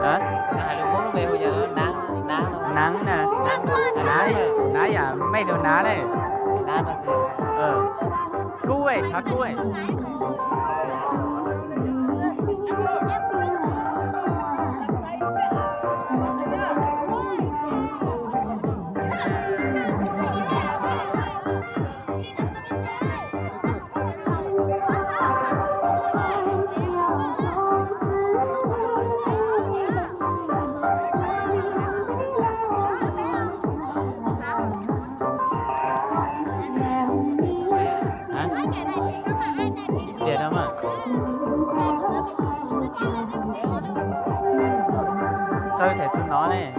Hả? Nắng nè. Nắng, nắng à? Nắng à? Mày đồ nắng này. Nắng là gì? Ờ. Cú ấy, chó cú ấy. Hả? Ít tiền lắm à? Tôi thấy chúng nó này.